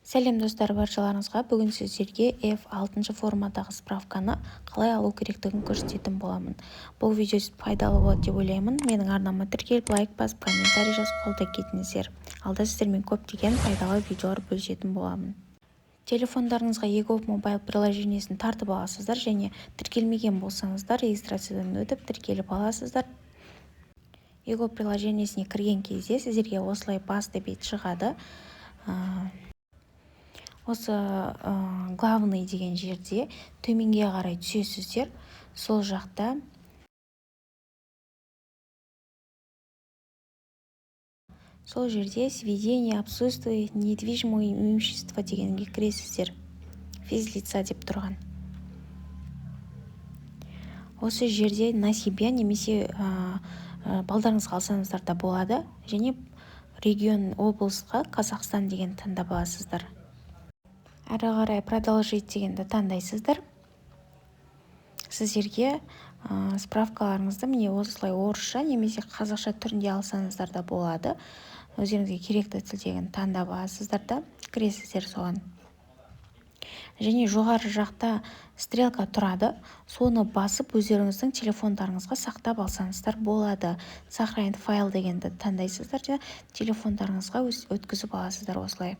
Сәлем, достар, баршаларыңызға! Бүгін сіздерге F6 формадағы справканы қалай алу керектігін көрсететін боламын. Бұл видео пайдалы болады деп ойлаймын. Менің арнама тіркеліп, лайк басып, комментарий жазып, қолдай кетіңіздер. Алда сіздермен көптеген пайдалы видеолар бөлісетін боламын. Телефондарыңызға eGov Mobile приложениесін тартып аласыздар және тіркелмеген болсаңыздар, регистрациядан өтіп, тіркеліп аласыздар. eGov приложениесіне кірген кезде сіздерге осылай басты бет шығады. Осы «Главный» деген жерде төменге қарай түсесіздер. Сол жерде «Сведения об отсутствии недвижимого имущества» дегенге кіресіздер, «Физлица» деп тұрған. Осы жерде «На себя» немесе балдарыңызға алсаңыздар да болады және регион, облысқа «Қазақстан» деген таңдап аласыздар. Әрі қарай «Продолжить» дегенді таңдайсыздар. Сіздерге справкаларыңызды міне осылай орысша немесе қазақша түрінде алсаңыздар да болады. Өздеріңізге керекті тілдегіні таңдап аласыздар да, кіресіздер соған. Және жоғары жақта стрелка тұрады, соны басып, өздеріңіздің телефондарыңызға сақтап алсаңыздар болады. «Сохранить файл» дегенді таңдайсыздар да, телефондарыңызға өткізіп аласыздар осылай.